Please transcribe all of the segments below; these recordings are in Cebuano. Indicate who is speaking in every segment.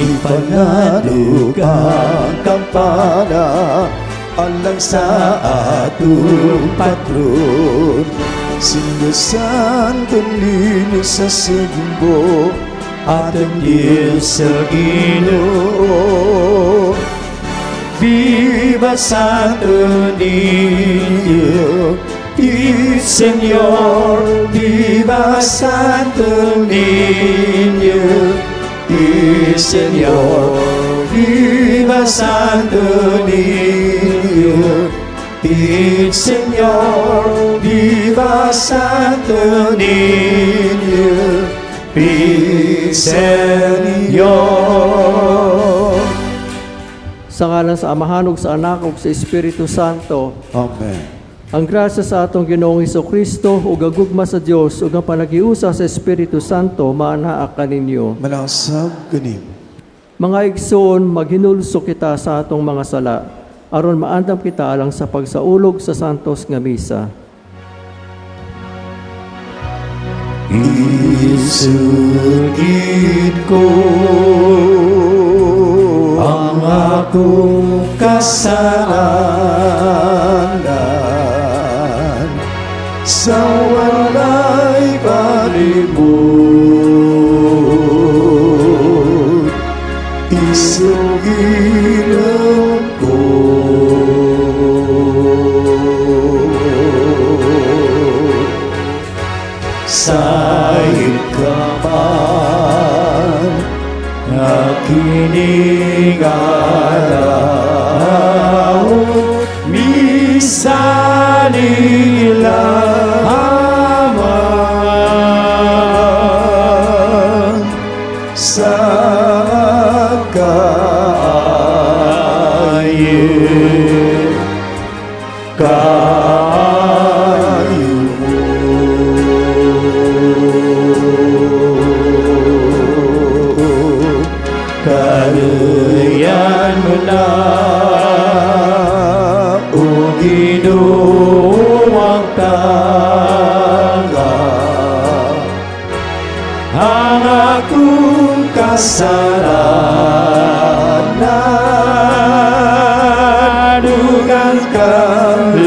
Speaker 1: Ipananog ang kampana alang sa atong patron, Senyor Santo Niño sa Sugbo, atong Diyos sa Ginoo. Viva Santo Niño, y Señor, viva Santo Niño, y Señor, viva Santo Niño, y Señor, viva Santo Niño, y Señor.
Speaker 2: Sa ngalan sa Amahan ug sa Anak ug sa Espiritu Santo.
Speaker 1: Amen.
Speaker 2: Ang grasya sa atong Ginoong Kristo ug ang gugma sa Dios ug ang panaghiusa sa Espiritu Santo maanaa kaninyo.
Speaker 1: Manausab kanimo.
Speaker 2: Mga igsoon, maghinulso kita sa atong mga sala aron maandam kita alang sa pagsaulog sa santos nga misa.
Speaker 1: Isugid ko ang akong kasalanan sa walay palimot. Isugilan ko sayid ka man nga kining adlaw misa nila lamang sa kaayo kaayo mo. Kaluyan mo na, O Ginoo, ang tanga ang akong kasalanan ug ang kaluwasan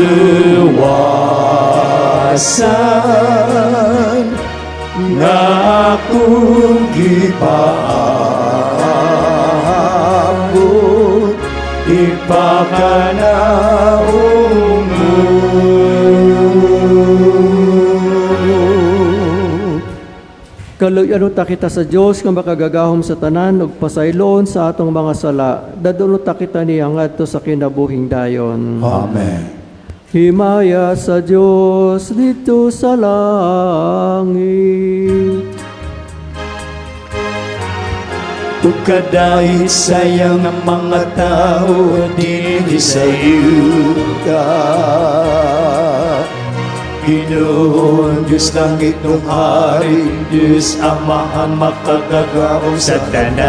Speaker 1: nga akong gipaabot ipakanaong mo.
Speaker 2: Kaluyan ta kita sa Dios nga makagagahom sa tanan ug pasayloon sa atong mga sala. Dadulot ta kita niya ngadto sa kinabuhing dayon.
Speaker 1: Amen.
Speaker 2: Himaya sa Dios didto sa langit.
Speaker 1: Ug kadahit sayang ang mga tao dinhi sa yuta. Ginoon, Diyos langit nung hari, Diyos Amahan makagagahom sa tanan.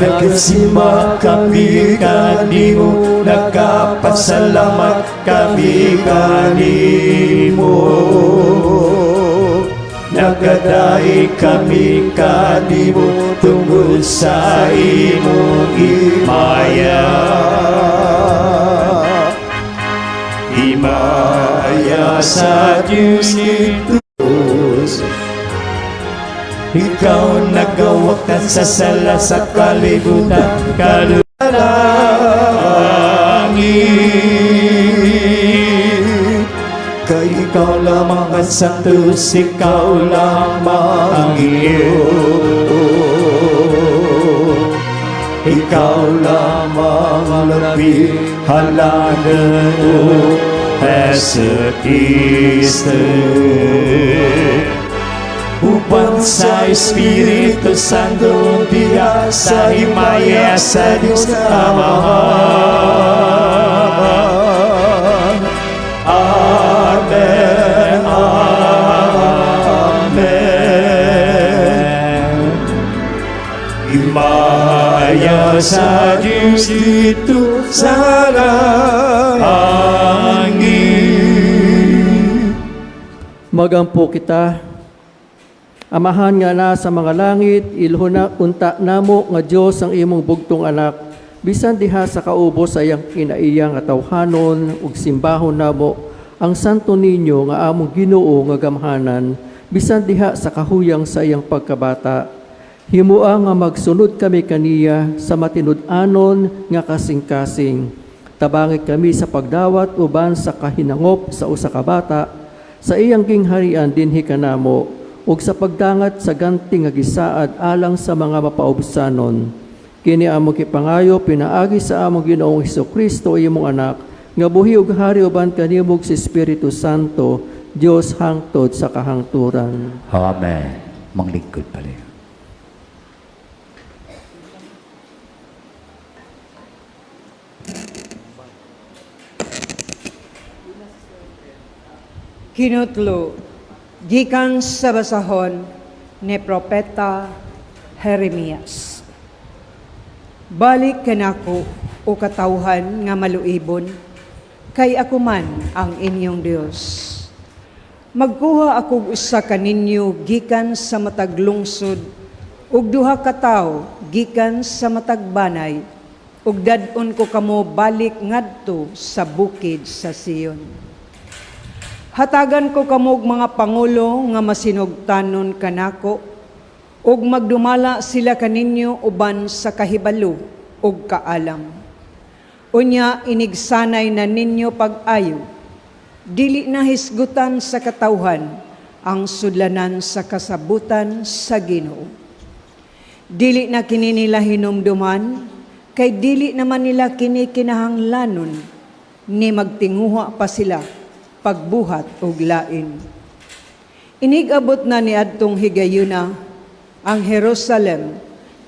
Speaker 1: Nagasima kami kanimo, nagapasalamat kami kanimo. Nagadaig kami kanimo tungod sa imong himaya. Himaya sa Diyos Diyos. Ikaw nagawaktan sa sala sa kalibutan, kalulangit. Kay ikaw lamang ang santos, ikaw lamang ang iyo. Ikaw lamang ang labi, halaga o Jesu Cristo. Uban sa Espiritu Santo diha sa himaya sa Diyos Amahan. Amen. Amen. Himaya sa Diyos didto sa langit.
Speaker 2: Magampo kita. Amahan nga naa sa mga langit, ilhon na unta namo nga Dios ang imong bugtong anak, bisan diha sa kaubos sa iyang kinaiya nga tawhanon ug simbahon namo ang Santo Niño nga among Ginoo nga gamhanan, bisan diha sa kahuyang sa iyang pagkabata. Himua nga magsunod kami kaniya sa matinud-anon nga kasing-kasing. Tabangi kami sa pagdawat uban sa kahinangop sa usa ka bata sa iyang gingharian dinhi kanamo ug sa pagdangat sa ganti nga gisaad alang sa mga mapaubsanon. Kini among gipangayo pinaagi sa among Ginoong Hesukristo, imong anak, nga buhi ug hari uban kanimo ug sa Espiritu Santo, Dios hangtod sa kahangturan.
Speaker 1: Amen. Manglingkod pala.
Speaker 3: Kinutlo, gikan sa basahon ni Propeta Jeremias. Balik kanako, o katawhan nga maluibon, kay ako man ang inyong Dios. Magkuha ako usa kaninyo gikan sa matag lungsod ug duha ka tawo gikan sa matag banay, ug dad-on ko kamo balik ngadto sa bukid sa Sion. Hatagan ko kamo og mga pangulo nga masinugtanon kanako, ug magdumala sila kaninyo uban sa kahibalo ug kaalam. Unya inigsanay na ninyo pag-ayo, dili na hisgutan sa katawhan ang sudlanan sa kasabutan sa Ginoo. Dili na kini nila hinumduman, kay dili naman nila kini kinahanglanon, ni magtinguha pa sila pagbuhat og lain. Inig-abot na ni adtong higayuna ang Jerusalem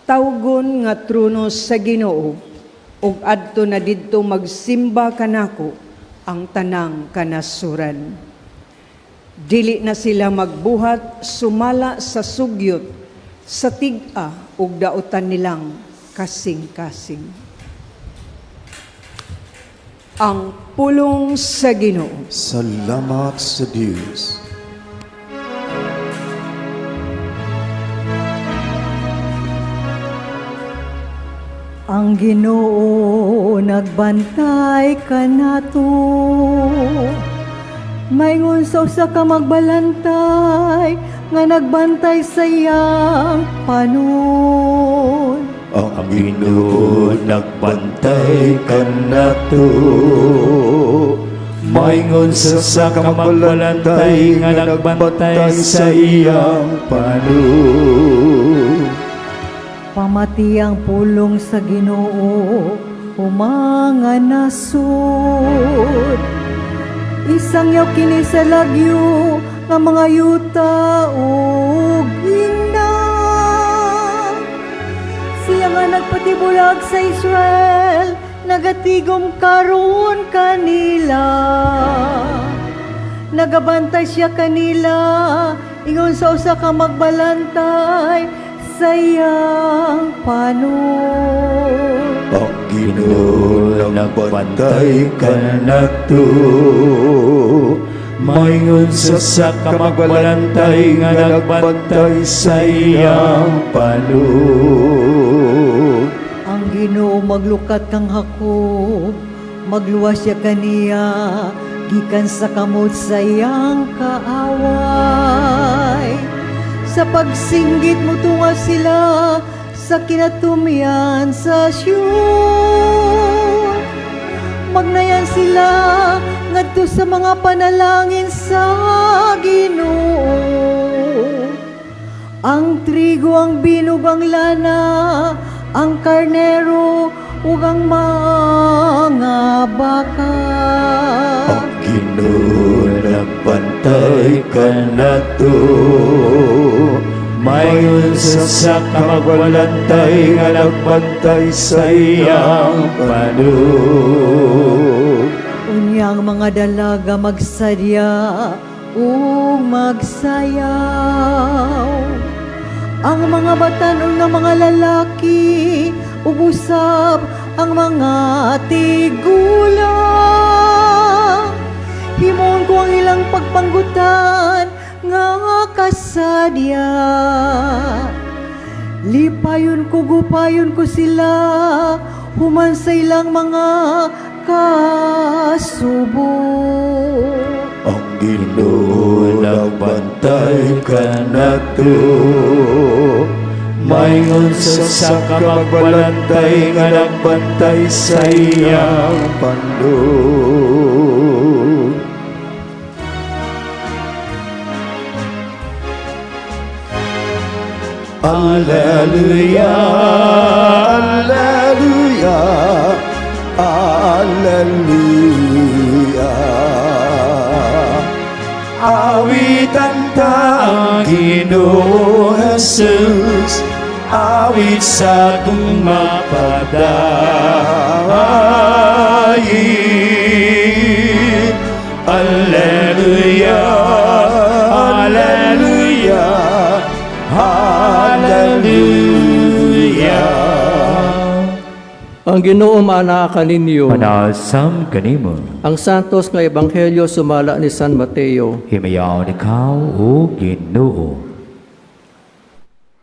Speaker 3: tawgon nga trono sa Ginoo, ug adto na didto magsimba kanako ang tanang kanasuran. Dili na sila magbuhat sumala sa sugyot sa tig-a ug dautan nilang kasing-kasing. Ang pulong sa Ginoo.
Speaker 1: Salamat sa Diyos.
Speaker 4: Ang Ginoo nagbantay kanato. Maingon sa usa ka magbalantay nga nagbantay sa iyang panon.
Speaker 1: Ang Ginoo nagbantay kanato. Maingon sa kamagbalantay nga nagbantay sa iyang panon.
Speaker 4: Pamati ang pulong sa Ginoo, o mga nasod. Isangyaw kini sa lagyo nga mga yuta ug ingna. Siya nga nagpatibulag sa Israel, nagatigom karon kanila. Nagabantay siya kanila, ingon sa usa ka magbalantay sa iyang panon.
Speaker 1: Ang Ginoo nagbantay kanato. Maingon sa kamagbalantay nga nagbantay sa iyang panon.
Speaker 4: Ang Ginoo maglukat kang Jacob, magluwas siya kaniya gikan sa kamot sa iyang kaaway. Sa pagsinggit mo tunga sila sa kinatumyan sa Sion. Magnayan sila ngadto sa mga panalangin sa Ginoo. Ang trigo, ang binog, ang lana, ang karnero, ug ang mga baka.
Speaker 1: Ang Ginoo nagbantay kanato. Mayon sa kamagbalantay nga nagbantay sa iyang panon.
Speaker 4: Unya ang mga dalaga magsadya ug magsayaw. Ang mga batanon nga mga lalaki ug usab ang mga tigulang. Himuon ko ang ilang pagpanggutan nga kasing sadya. Lipayon ko, gupayon ko sila human sa ilang mga kasubo.
Speaker 1: Ang Ginoo nagbantay kanato, maingon sa usa ka magbalantay nga nagbantay sa iyang pandog. Alleluia, Alleluia, Alleluia. Awitan ta ang Ginoo Jesus, awit sa atong mapadayon. Alleluia, Alleluia, Alleluia.
Speaker 2: Ang Ginoo maanaa kaninyo.
Speaker 5: Maanaa sab kanimo.
Speaker 2: Ang Santos nga Ebanghelyo sumala ni San Mateo.
Speaker 5: Himayaon ikaw, O Ginoo.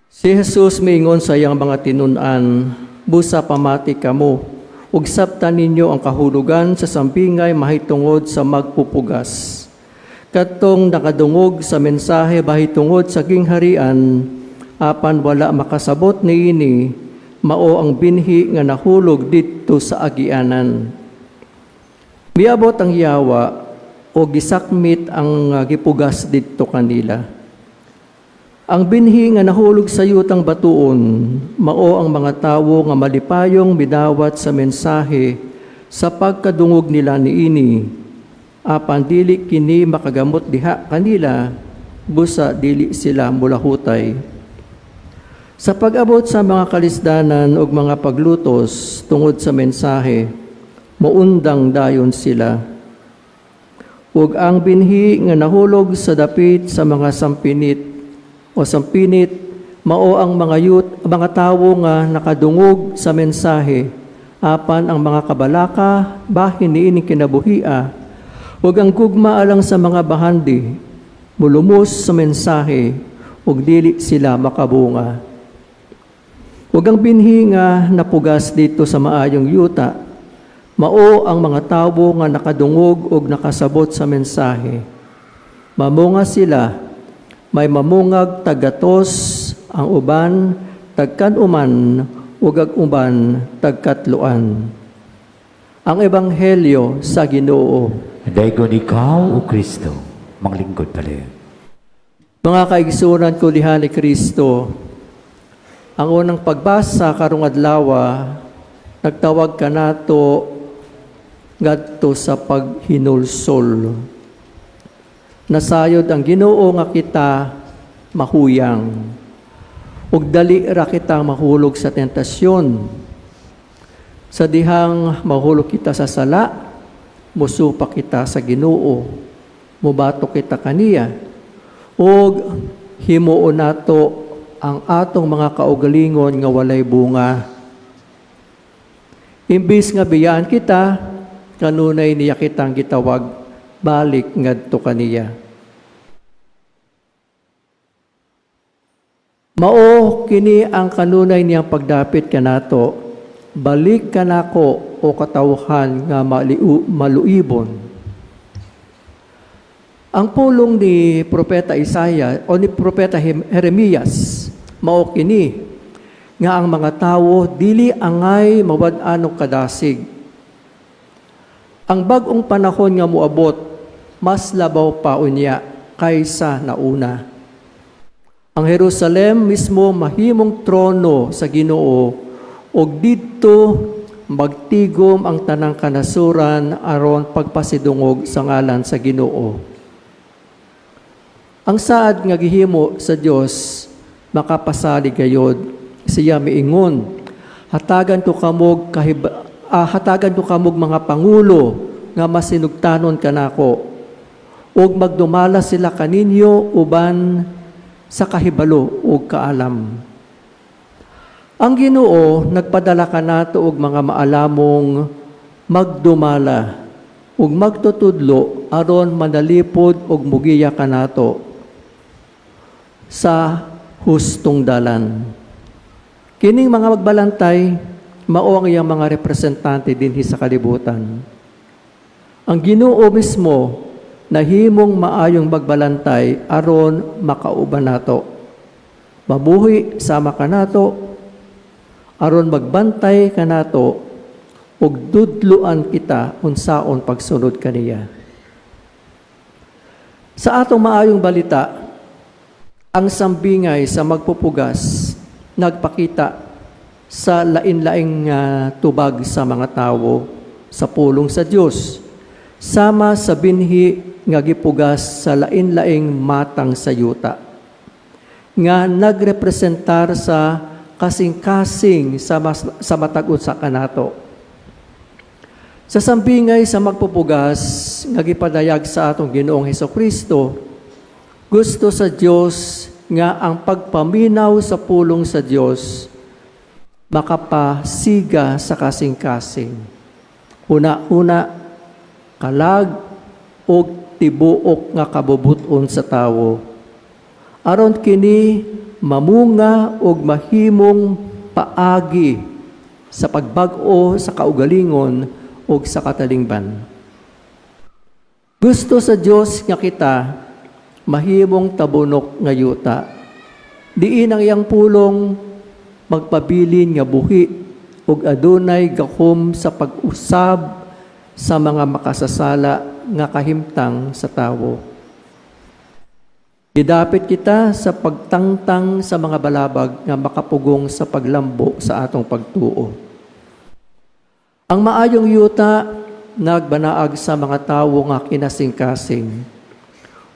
Speaker 2: Si Jesus miingon sa iyang mga tinun-an, "Busa pamati kamo, ug sabtan ninyo ang kahulugan sa sambingay mahitungod sa magpupugas. Katong nakadungog sa mensahe mahitungod sa gingharian, apan wala makasabot niini, mao ang binhi nga nahulog didto sa agianan. Miabot ang yawa ug gisakmit ang gipugas didto kanila. Ang binhi nga nahulog sa yutang batuon, mao ang mga tawo nga malipayong midawat sa mensahe sa pagkadungog nila niini. Apan dili kini makagamot diha kanila, busa dili sila mulahutay. Sa pag-abot sa mga kalisdanan ug mga paglutos tungod sa mensahe, moundang dayon sila. Ug ang binhi nga nahulog sa dapit sa mga sampinit o sampinit, mao ang mga yut, mga tawo nga nakadungog sa mensahe, apan ang mga kabalaka bahin niining kinabuhia ug ang gugma alang sa mga bahandi mulumos sa mensahe ug dili sila makabunga. Ug ang binhi nga napugas didto sa maayong yuta, mao ang mga tawo nga nakadungog ug nakasabot sa mensahe. Mamunga sila, may mamungag taggatos ang uban, tagkan-uman, ug ang uban tagkatloan." Ang Ebanghelyo sa Ginoo.
Speaker 5: Daygon ikaw, O Kristo, manglingkod pala.
Speaker 2: Mga kaigsunan ko diha ni Kristo, ang unang pagbasa karong adlaw, nagtawag kanato ngadto sa paghinulsol. Nasayod ang Ginoo nga kita mahuyang. Ug dali ra kita mahulog sa tentasyon. Sa dihang mahulog kita sa sala, musupak kita sa Ginoo, mubatok kita kaniya, ug himuon nato ang atong mga kaugalingon nga walay bunga. Imbis nga biyaan kita, kanunay niya kitang gitawag balik ngadto kaniya. Mao kini ang kanunay niyang pagdapit kanato, "Balik kanako, o katawhan nga maluibon." Ang pulong ni Propeta Isaiah o ni Propeta Jeremias mao kini nga ang mga tawo dili angay mawad-an og kadasig. Ang bag-ong panahon nga moabot, mas labaw pa unya kaysa nauna. Ang Jerusalem mismo mahimong trono sa Ginoo ug didto magtigom ang tanang kanasuran aron pagpasidungog sa ngalan sa Ginoo. Ang saad nga gihimo sa Dios makapasalig gayod. Siya miingon, "Hatagan ko kamog mga pangulo nga masinugtanon kanako ug magdumala sila kaninyo uban sa kahibalo ug kaalam." Ang Ginoo nagpadala kanato og mga maalamong magdumala ug magtutudlo aron manalipod og mugiya kanato. sa hustong dalan. Kining mga magbalantay, mao ang iyang mga representante dinhi sa kalibutan. Ang Ginoo mismo nahimong maayong magbalantay aron makauban nato. Mabuhi sama kanato aron magbantay kanato ug dudluan kita unsaon pagsunod kaniya. Sa atong maayong balita, ang sambingay sa magpupugas nagpakita sa lain-laing tubag sa mga tawo sa pulong sa Dios, sama sa binhi nga gipugas sa lain-laing matang sa yuta nga nagrepresentar sa kasing-kasing sa matag usa kanato. Sa sambingay sa magpupugas nga gipadayag sa atong Ginoong Hesus Kristo, gusto sa Dios nga ang pagpaminaw sa pulong sa Dios makapasiga sa kasing-kasing. Huna-huna, kalag og tibuok nga kabubut-on sa tawo. Aron kini mamunga og mahimong paagi sa pagbag-o sa kaugalingon ug sa katalingban. Gusto sa Dios nga kita mahimong tabunok nga yuta. Diin ang iyang pulong magpabilin nga buhi ug adunay gahom sa pag-usab sa mga makasasala nga kahimtang sa tawo. Gidapit kita sa pagtangtang sa mga balabag nga makapugong sa paglambo sa atong pagtuo. Ang maayong yuta nagbanaag sa mga tawo nga kinasingkasing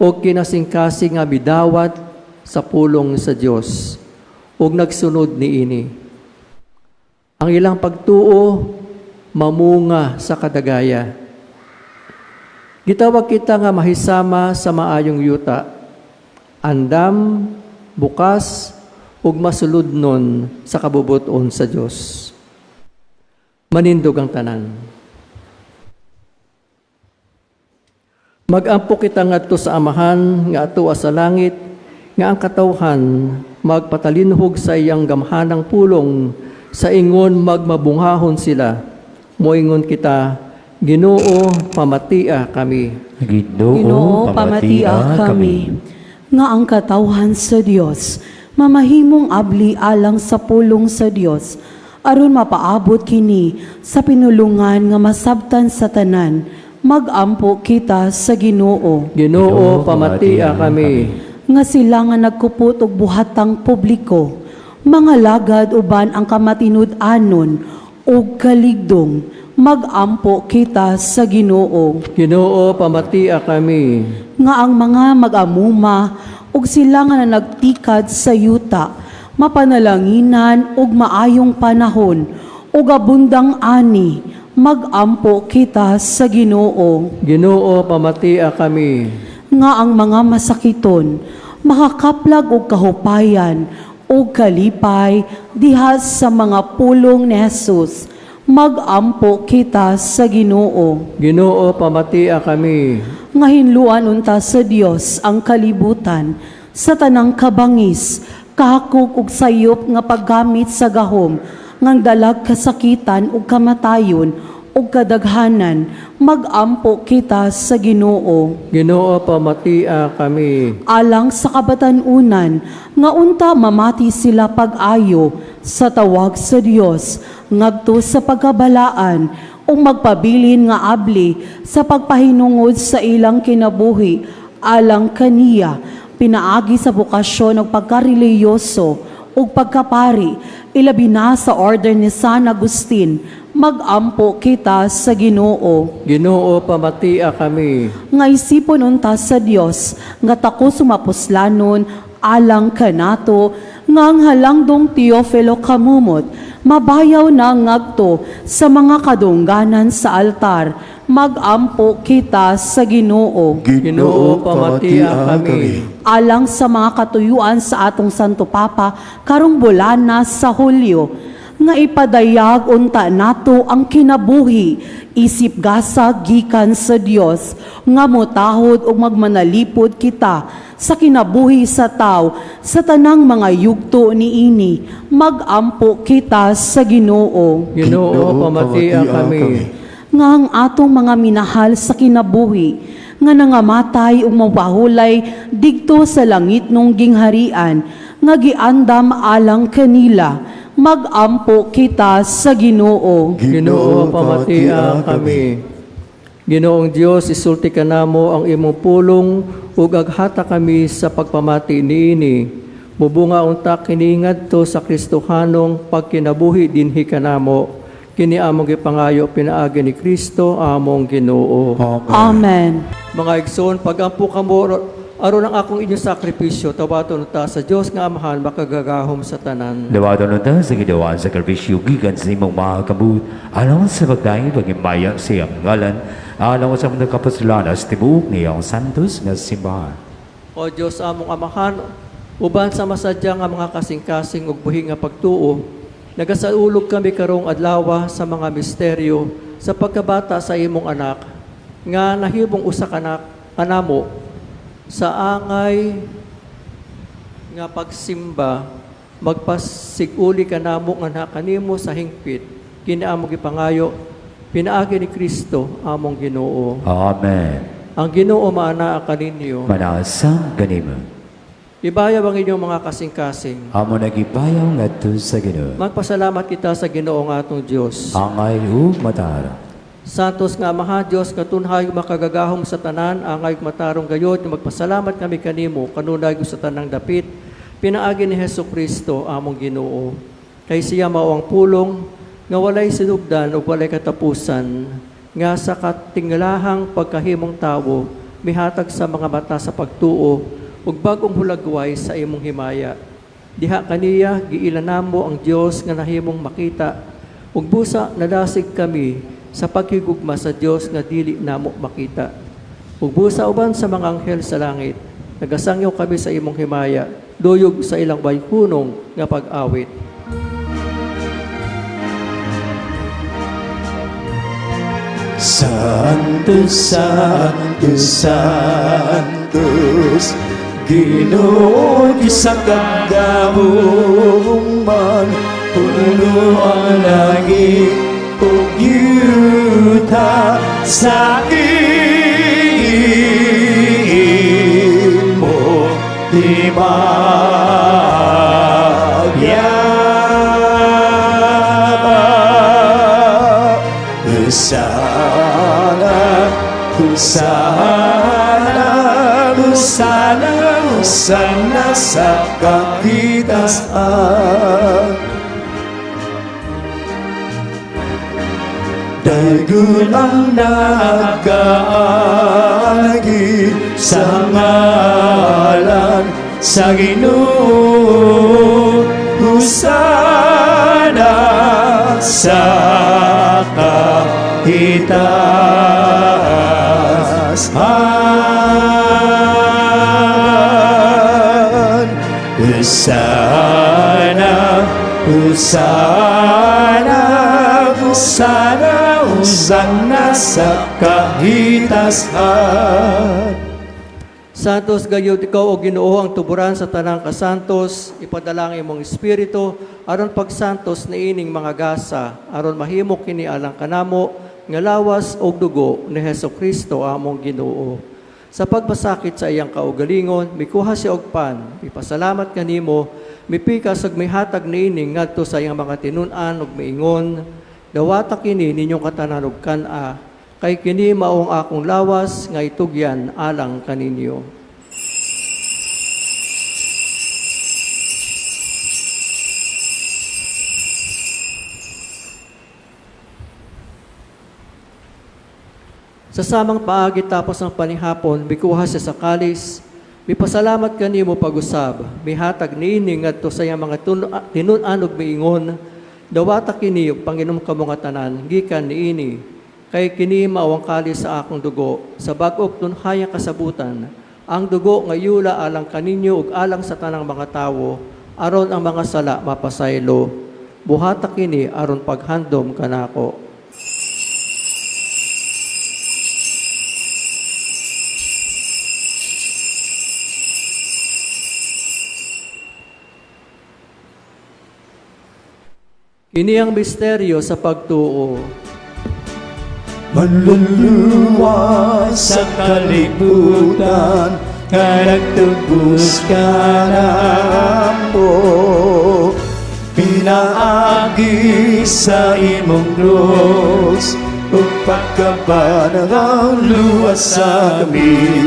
Speaker 2: o kinasingkasing nga midawat sa pulong sa Dios ug nagsunod niini. Ang ilang pagtuo mamunga sa kadagaya. Gitawag kita nga mahisama sa maayong yuta, andam, bukas, ug masuludnon sa kabubuton sa Dios. Manindog ang tanan. Magampo kita ngadto sa Amahan nga atoa sa langit, nga ang katawhan magpatalinhog sa iyang gamhanang pulong sa ingon magmabunghahon sila. Moingon kita, Ginoo, pamatia kami.
Speaker 5: Ginoo,
Speaker 6: Ginoo,
Speaker 5: pamatia
Speaker 6: pamatia kami. Nga ang katawhan sa Dios mamahimong abli alang sa pulong sa Dios aron mapaabot kini sa pinulungan nga masabtan sa tanan. Magampo kita sa Ginoo.
Speaker 2: Ginoo, pamatia kami.
Speaker 6: Nga sila nga nagkupot og buhatang publiko, mga lagad uban ang kamatinud-anon ug kaligdong. Magampo kita sa Ginoo.
Speaker 2: Ginoo, pamatia kami.
Speaker 6: Nga ang mga mag-amuma ug sila nga nagtikad sa yuta mapanalanginan og maayong panahon ug abundang ani. Magampo kita sa Ginoo.
Speaker 2: Ginoo, pamatia kami.
Speaker 6: Nga ang mga masakiton makakaplag og kahupayan ug kalipay diha sa mga pulong ni Jesus. Magampo kita sa Ginoo.
Speaker 2: Ginoo, pamatia kami.
Speaker 6: Nga hinluan unta sa Dios ang kalibutan sa tanang kabangis, kahakog ug sayop nga paggamit sa gahom ngang dalag kasakitan ug kamatayon ug kadaghanan. Magampo kita sa Ginoo.
Speaker 2: Ginoo, pamatia kami.
Speaker 6: Alang sa kabatan-unan nga unta mamati sila pag-ayo sa tawag sa Dios ngadto sa pagkabalaan ug magpabilin nga abli sa pagpahinungod sa ilang kinabuhi alang kaniya pinaagi sa bokasyon ug pagkareliyoso ug pagkapari, ilabi na sa Order ni San Agustin. Magampo kita sa Ginoo.
Speaker 2: Ginoo, pamatia kami.
Speaker 6: Nga isipon unta sa Dios nga tako sumapuslanon alang kanato nga ang halangdong Teofilo Camumot mabayaw na ngagto sa mga kadungganan sa altar. Magampo kita sa Ginoo.
Speaker 2: Ginoo, pamatia kami.
Speaker 6: Alang sa mga katuyuan sa atong Santo Papa karong bulana sa Hulyo, nga ipadayag unta nato ang kinabuhi isip gasa gikan sa Dios nga motahod ug magmanalipod kita. sa kinabuhi sa tao sa tanang mga yugto niini. Magampo kita sa Ginoo.
Speaker 2: Ginoo, pamatia kami.
Speaker 6: Nga ang atong mga minahal sa kinabuhi nga nangamatay ug mapahulay didto sa langit nung gingharian nga giandam alang kanila. Magampo kita sa Ginoo.
Speaker 2: Ginoo, pamatia kami. Ginoong Dios, isulti kanamo ang imong pulong ug aghata kami sa pagpamati niini. Mubunga unta kini ngadto sa Kristohanong pagkinabuhi dinhi kanamo. Kini among gipangayo pinaagi ni Kristo among Ginoo.
Speaker 6: Amen.
Speaker 2: Mga igsoon, pagampo kamo aron ang akong inyong sakripisyo, tawaton ta sa Dios nga Amahan makagagahom sa tanan.
Speaker 5: Dawaton unta sa Ginoo ang sakripisyo gikan sa imong mga kamot alang sa pagdayon pagimaya sa iyang ngalan alang sa mga kapaslana sa tibuok niyang santos nga simbahan.
Speaker 2: O Dios among Amahan, uban sa masadya nga mga kasing-kasing ug buhi nga pagtuo, nagasaulog kami karong adlaw sa mga misteryo sa pagkabata sa imong anak nga nahimong usa kanak kanamo sa angay nga pagsimba, magpasiguli kanamo nga kanimo sa hingpit. Kini among gipangayo pinaagi ni Kristo among Ginoo.
Speaker 5: Amen.
Speaker 2: Ang Ginoo maanaa kaninyo.
Speaker 5: Manasang ganimo.
Speaker 2: Ibayaw ang inyong mga kasing-kasing.
Speaker 5: Amo nagibayaw ngadto sa Ginoo.
Speaker 2: Magpasalamat kita sa Ginoo nga atong Dios.
Speaker 5: Angay ug matarong.
Speaker 2: Santos nga Amahan, Dios nga tunhay makagagahom sa tanan, angay ug matarong gayod, nga magpasalamat kami kanimo kanunay ug sa tanang dapit, pinaagi ni Hesus Kristo among Ginoo. Kay siya mao ang pulong nga walay sinugdan ug walay katapusan, nga sa katingalahang pagkahimong tawo mihatag sa mga mata sa pagtuo ug bag-ong hulagway sa imong himaya. Diha kaniya giila namo ang Dios nga nahimong makita ug busa nadasig kami sa paghigugma sa Dios nga dili namo makita. Ug busa uban sa mga anghel sa langit, nagasangyaw kami sa imong himaya, duyog sa ilang bayhunong nga pag-awit.
Speaker 1: Santo, Santo, Santos, Ginoo sa kagahungan, puno ang langit ug yuta sa imo himaya. Hosana, Hosana, Hosana, Hosana sa kahitas-an. Daygon ang nagaagi sa ngalan sa Ginoo. Hosana sa kahitasan. Hosana, Hosana, Hosana, Hosana sa kahitasan.
Speaker 2: Santos gayud ikaw o Ginoo ang tuburan sa tanang kasantos, ipadala ang imong espiritu aron pagsantos niining mga gasa, aron mahimo kini alang kanamo nga lawas og dugo ni Hesus Kristo among Ginoo. Sa pagpasakit sa iyang kaugalingon, mikuha siya og pan, mipasalamat kanimo, mipikas ug mihatag niini ngadto sa iyang mga tinun-an ug miingon, dawata kini ninyong katanan ug kan-a, kay kini mao ang akong lawas nga itugyan alang kaninyo. Sa samang paagi tapos ang panihapon, mikuha siya sa kalis, mipasalamat kanimo pag-usab, mihatag niini ngadto sa iyang mga tinun-an ug miingon, dawata kini ug panginom kamo nga tanan, gikan niini, kay kini mao ang kalis sa akong dugo, sa bag-ong tunhayang kasabutan, ang dugo nga yula alang kaninyo ug alang sa tanang mga tawo, aron ang mga sala mapasaylo. Buhata kini aron paghandom kanako. Kini ang misteryo sa pagtuo.
Speaker 1: Manluluwas sa kalibutan nga nagtubos kanamo, pinaagi sa imong krus ug pagkabanhaw, luwasa kami.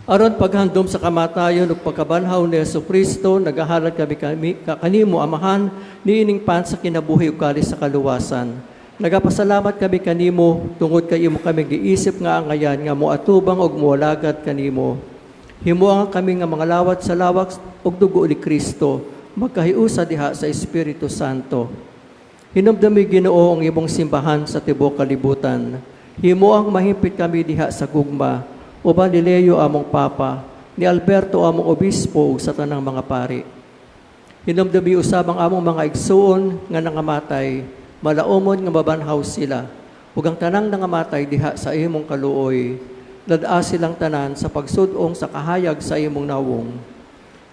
Speaker 2: Aron paghandom sa kamatayon ug pagkabanhaw ni Hesus Kristo, nagahalad kami kanimo, Amahan, niining pan sa kinabuhi ug kalis sa kaluwasan. Nagapasalamat kami kanimo tungod kay imo kami giisip nga angayan nga moatubang ug moalagad kanimo. Himoa kami nga mga lawat sa lawas ug dugo ni Kristo, magkahiusa diha sa Espiritu Santo. Hinumdumi, Ginoo, ang imong simbahan sa tibuok kalibutan. Himoang mahimpit kami diha sa gugma, uban ni Leo among Papa, ni Alberto among Obispo ug sa tanang mga pari. Hinumdumi usab ang among mga igsuon nga nangamatay, malaumon nga mabanhaw sila, ug ang tanang nangamatay diha sa imong kaluoy. Dad-a silang tanan sa pagsud-ong sa kahayag sa imong nawong.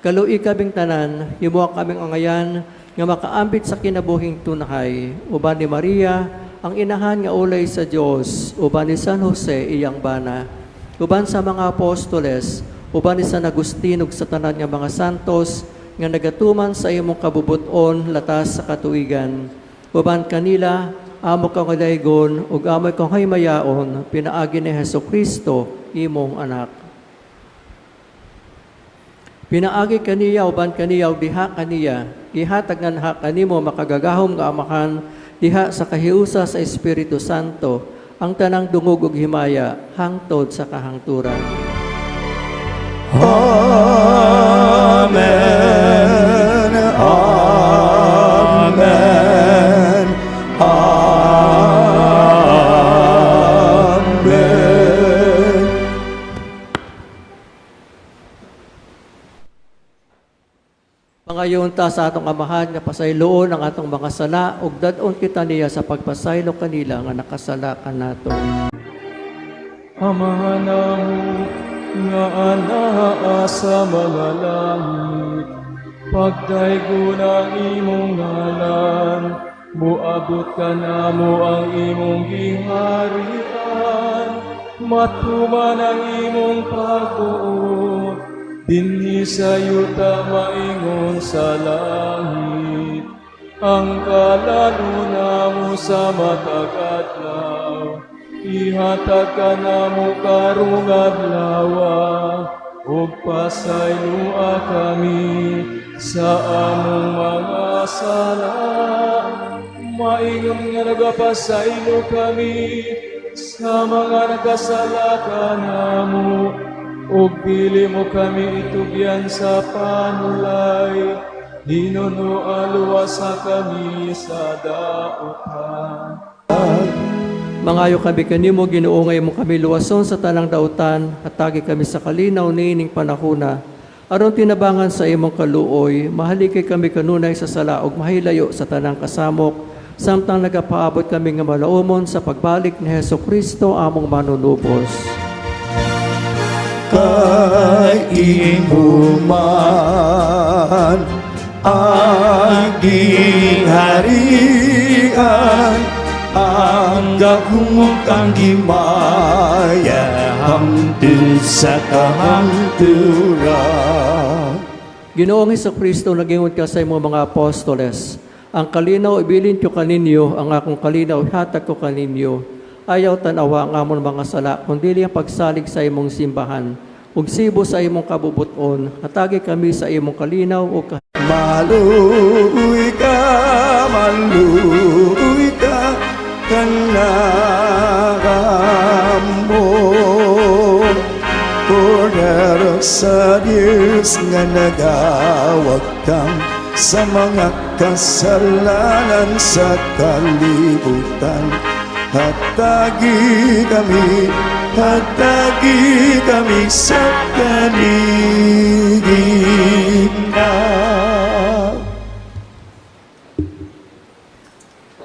Speaker 2: Kaluoyi kaming tanan, himoa kaming angayan nga makaambit sa kinabuhing tunhay, uban ni Maria, ang inahan nga ulay sa Dios, uban ni San Jose iyang bana, uban sa mga apostoles, uban ni San Agustin ug sa tanan nga mga santos nga nagatuman sa imong kabubuton latas sa katuigan. Uban kanila, amo kang daygon ug amo kang himayaon pinaagi ni Hesus Kristo, imong anak. Pinaagi kaniya, uban kaniya ug diha kaniya, gihatag nganha kanimo, makagagahom nga Amahan, diha sa kahiusa sa Espiritu Santo, ang tanang dungog ug himaya hangtod sa kahangturan.
Speaker 1: Amen. Amen. Amen.
Speaker 2: Pangayoon ta sa atong Amahan nga pasayloon ang atong mga sala ug dad-on kita niya sa pagpasaylo kanila nga nakasala kanato.
Speaker 7: Amahan namo nga anaa sa mga langit, pagdaygon ang imong ngalan, muabot kanamo ang imong giharian, matuman ang imong pagbuot, dinhi sa yuta maingon sa langit. Ang kalan-on namo sa matag adlaw, ihatag kanamo karong adlawa, ug pasayloa kami sa among mga sala, maingon nga nagapasaylo kami sa mga nakasala kanamo, ug dili mo kami itugyan sa panulay, hinunoa luwasa kami sa dautan.
Speaker 2: Mangayo kami kanimo, Ginoo, nga imo kami luwason sa tanang dautan, hatagi kami sa kalinaw niining panahona. Aron tinabangan sa imong kaluoy, mahalikay kami kanunay sa sala ug mahilayo sa tanang kasamok, samtang nagapaabot kami nga malaumon sa pagbalik ni Hesus Kristo among manunubos.
Speaker 1: Kay imo man ang gingharian, ang gahom ug ang himaya, hangtod sa kahangturan.
Speaker 2: Ginoong Kristo, nagingon ka sa imong mga apostoles, "Ang kalinaw ibilin ko kaninyo, ang akong kalinaw ihatag ko kaninyo." Ayaw tanawa ang amon mga sala, kundi ang pagsalig sa imong simbahan. Ug sibo sa imong kabubuton, hatagi kami sa imong kalinaw ug
Speaker 1: Maluoy ka, maluoy ka, kanamo. Kordero sa Diyos nga nagawagtang sa mga kasalanan sa kalibutan. Hatagi kami, hatagi kami sa kalinaw.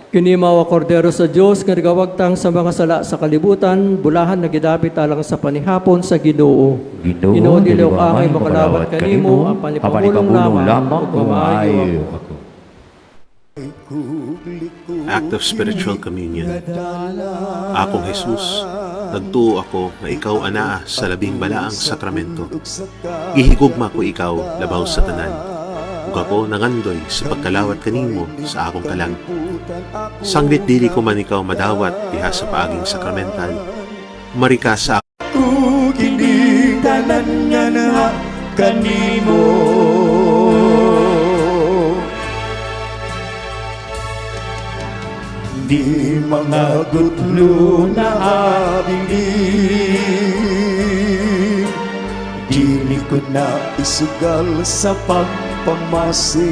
Speaker 2: Kini mao ang Kordero sa Dios nga nagawagtang sa mga sala sa kalibutan, bulahan nga gidapit alang sa panihapon sa Ginoo.
Speaker 5: Ginoo,
Speaker 2: dili
Speaker 5: dili
Speaker 2: ko angay makalawat kanimo, apan ipamulong lamang
Speaker 5: lamang
Speaker 2: ug
Speaker 5: ug
Speaker 2: maayo
Speaker 5: maayo ako.
Speaker 8: Act of Spiritual Communion. Akong Jesus, nagtuo ako nga ikaw anaa sa labing balaang sakramento. Gihigugma ko ikaw labaw sa tanan. Ug ako nangandoy sa pagkalawat kanimo sa akong kalag. Sanglit dili ko man ikaw madawat diha sa paaging sakramental. Marika sa
Speaker 1: Ug kining tanan nga naa kanimo. Di mga gutlo na abilin, dili ko na isugal sa pagpamasin.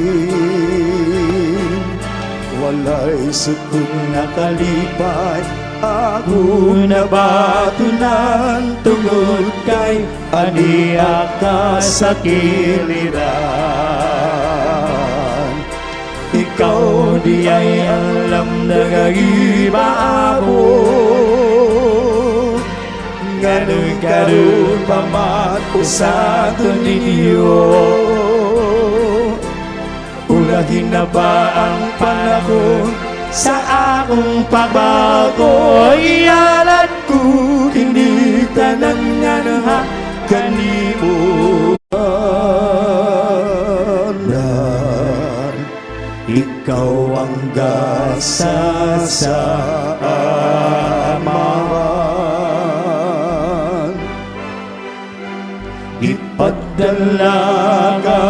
Speaker 1: Walay sukod na kalipay ako nabatunan tungod kay aniya ka sa kiliran. Ikaw di ay alam na nagibabo, nga nagkaroon pa man usa ninyo. Ulahin na ba ang panahon sa akong pagbago? Ialad ko hindi tanan nga naha kanimo. Ikaw ang gasa sa Amahan. Ipadala ka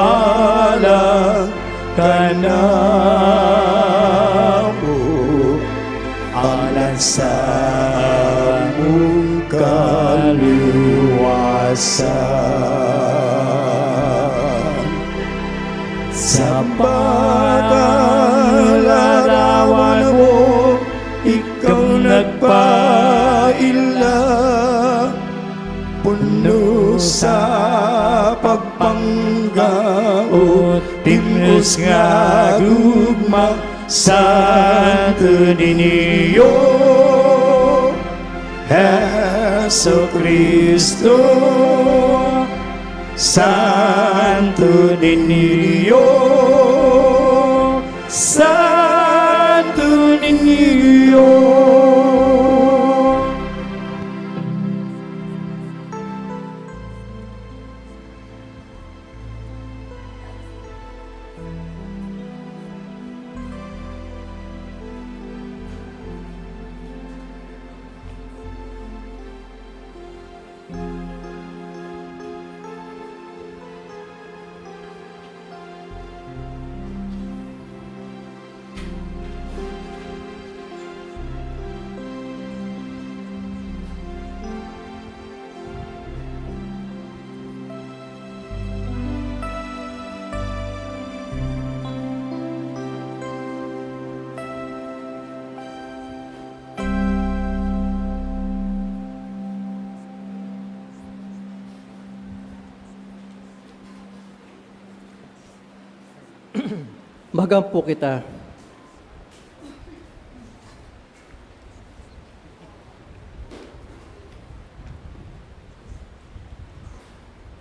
Speaker 1: alang kanamo, alang sa among kaluwasan. Sa pagkalarawan mo, ikaw nagpaila, puno sa pagpanggaot, timos nga gugma, Santo Niño Jesu Cristo, Santo Niño, Santo Niño.
Speaker 2: Magampo kita.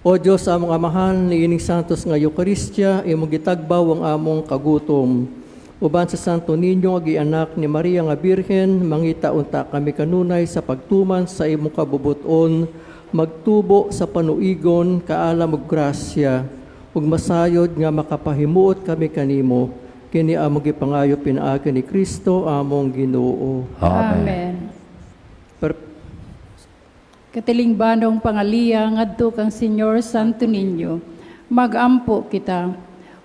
Speaker 2: O Diyos, among Amahan, niining santos nga Eucharistia, imong gitagbaw ang among kagutom. Uban sa Santo Niño nga gianak ni Maria nga Birhen, mangita unta kami kanunay sa pagtuman sa imong kabubuton, magtubo sa panuigon, kaalam ug grasya, ug masayod nga makapahimuot kami kanimo. Kini among gipangayo pinaagi ni Kristo among Ginoo.
Speaker 5: Amen.
Speaker 9: Amen. Katilingbanong pangaliya ngadto kang Señor Santo Niño. Magampo kita.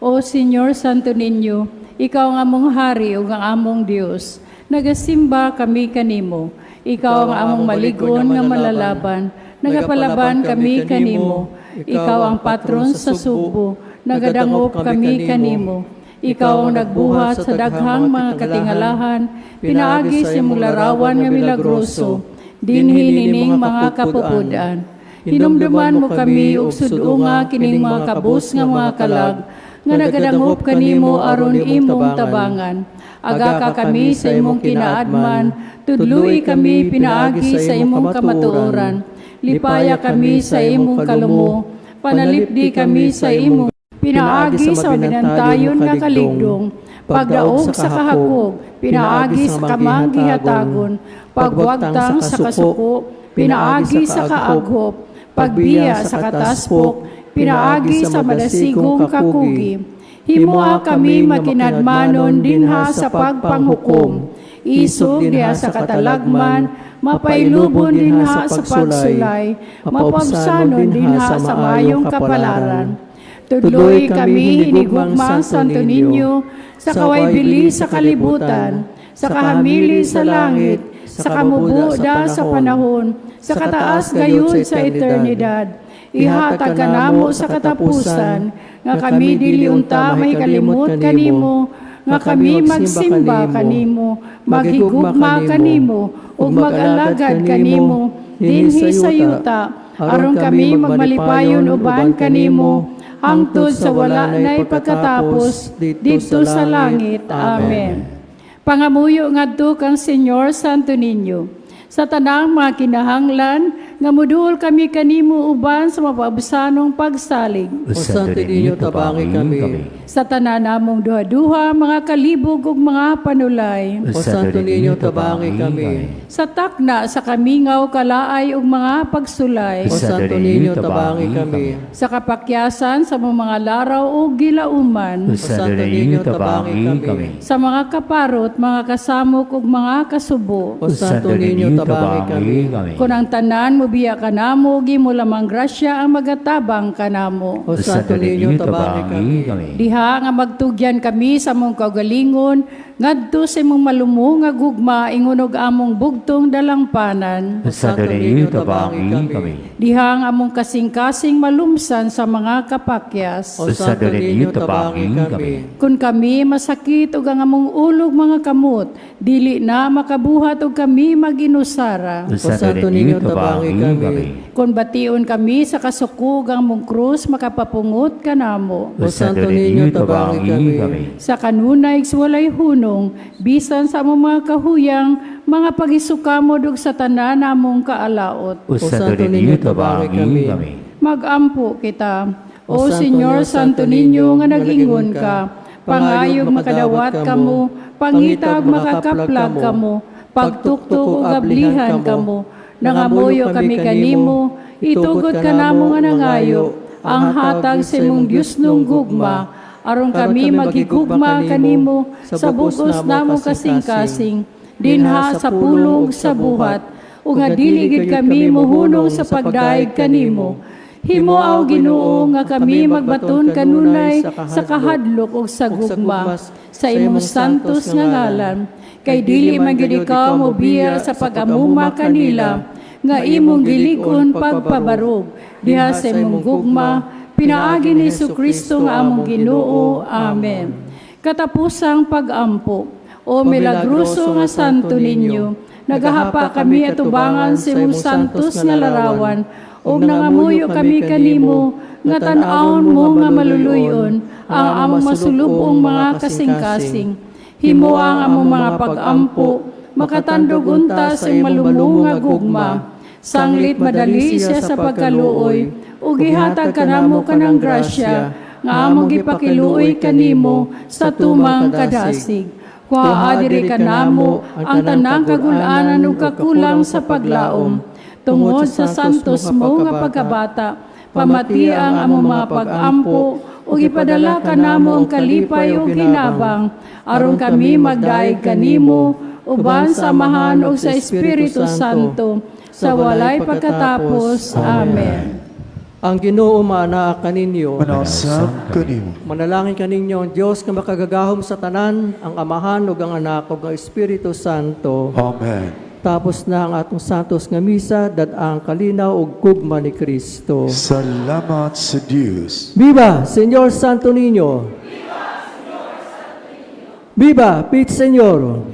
Speaker 9: O Señor Santo Niño, ikaw ang among hari ug ang among Dios. Nagasimba kami kanimo. Ikaw ang among maligon nga malalaban. Nagapalaban kami kanimo. Ikaw ang patron sa Sugbo. Nagadangop kami kanimo. Ikaw ang nagbuhat sa daghang mga katingalahan, pinaagi sa imong larawan nga milagroso, dinhi nining mga kapupudan. Hinumduman mo kami ug sudunga kining mga kabus nga mga kalag, nga nagadangop kanimo aron imong tabangan. Agaka kami sa imong kinaadman, tudloi kami pinaagi sa imong kamatuoran. Lipaya kami sa imong kalumo, panalipdi kami sa imong pinaagi sa binantayon nga kaligdong. Pagdaog sa kahakog, pinaagi sa kamang gihatagon, pagwagtang sa kasuko, pinaagi sa kaaghop, pagbiya sa kataspok, pinaagi sa madasigong kakugi. Himoa kami makinadmanon dinha sa pagpanghukom, isog diha sa katalagman, mapailubon dinha sa pagsulay, mapaubsanon dinha sa maayong kapalaran. Tudloi kami hinigugmang Santo Niño sa kawaybili sa kalibutan, sa kahamili sa langit, sa kamubuda sa panahon, sa kataas gayud sa eternidad. Ihatag kanamo sa katapusan, nga kami dili unta mahikalimot kanimo, nga kami magsimba kanimo, maghigugma kanimo, ug mag-alagad kanimo dinhi sa yuta, aron kami magmalipayon uban kanimo, hangtod sa wala na'y pagkatapos didto sa langit. Amen. Pangamuyo ngadto kang Señor Santo Niño, sa tanang mga kinahanglan nga muduol kami kanimo uban sa mapaubsanong pagsalig.
Speaker 2: O Santo Niño, tabangi kami.
Speaker 9: Sa tanan namong duha-duha, mga kalibog ug mga panulay.
Speaker 2: O Santo Niño, tabangi kami.
Speaker 9: Sa takna sa kamingaw, kalaay ug mga pagsulay.
Speaker 2: O Santo Niño, tabangi kami.
Speaker 9: Sa kapakyasan sa mga laraw ug gilauman.
Speaker 5: O Santo Niño, tabangi kami.
Speaker 9: Sa mga kaparot, mga kasamok ug mga kasubo.
Speaker 2: O Santo Niño, tabangi kami.
Speaker 9: Kung ang tanan mobiya kanamo, imo lamang grasya ang magatabang kanamo.
Speaker 2: O Santo Niño, tabangi kami.
Speaker 9: Diha nga magtugyan kami sa among kaugalingon ngadto sa imong malumo nga gugma, ingon og among bugtong dalangpanan.
Speaker 5: O Santo Niño, tabangi kami.
Speaker 9: Diha nga among kasing-kasing malumsan sa mga kapakyas.
Speaker 2: O Santo Niño, tabangi kami.
Speaker 9: Kung kami masakit ug ang among ulog mga kamot dili na makabuhat ug kami maginusara.
Speaker 5: O Santo Niño, tabangi kami.
Speaker 9: Kung bation kami sa kasuko ug ang among krus makapapungot kanamo.
Speaker 2: O Santo Niño, tabangi kami.
Speaker 9: Sa kanunay sa walay hunong, bisan sa among mga kahuyang, mga pagisukamod ug sa tanan namong kaalaot.
Speaker 5: O Santo Niño, tabangi kami.
Speaker 9: Magampo kita. O Señor Santo Niño nga nagingon ka, pangayog makadawat kamo, pangitag makakaplag kamo, pagtuktok ug ablihan kamo. Nangamuyo kami kanimo, itugot kanamo nga nangayo, ang hatag sa imong Diosnong gugma, aron kami maghigugma kanimo sa bugos namo kasing-kasing, dinha sa pulong ug sa buhat, ug nga dili gid kami mohunong sa pagdayeg kanimo. Himoa, o Ginoo, nga kami magbaton kanunay sa kahadlok ug sa gugma sa imong santos nga ngalan. Kay dili man gid ikaw mobiya sa pag-amuma kanila nga imong gilig-on pagpabarog diha sa imong gugma, pinaagi ni Kristo nga among Ginoo. Amen. Katapusang pag-ampo. O milagroso nga Santo Niño, nagahapa kami atubangan sa imong santos nga larawan ug nangamuyo kami kanimo nga tan-awon mo nga maluluyon ang among masulubong mga kasing-kasing. Himoa ang among mga pag-ampo makatandog unta sa imong malumo nga gugma. Sanglit madali siya sa pagkaluoy, ug gihatag kanamo kanang grasya nga among gipakiluoy kanimo sa tumang kadasig. Kuhaa diri kanamo ang tanang kagul-anan ug kakulang sa paglaom. Tungod sa santos mo nga pagkabata, pamati ang among mga pag-ampo ug ipadala kanamo ang kalipay ug hinabang, aron kami magdayeg kanimo uban sa Amahan ug sa Espiritu Santo sa walay pagkatapos. Amen.
Speaker 2: Ang Ginoo maanaa kaninyo.
Speaker 1: Manausab kanimo.
Speaker 2: Manalangin kaninyo ang Dios nga makagagahom sa tanan, ang Amahan ug ang Anak ug ang Espiritu Santo.
Speaker 1: Amen.
Speaker 2: Tapos na ang atong santos nga misa, dad-a ang kalinaw ug gugma ni Kristo.
Speaker 1: Salamat sa Diyos.
Speaker 2: Viva Señor Santo Niño! Viva Pit Señor!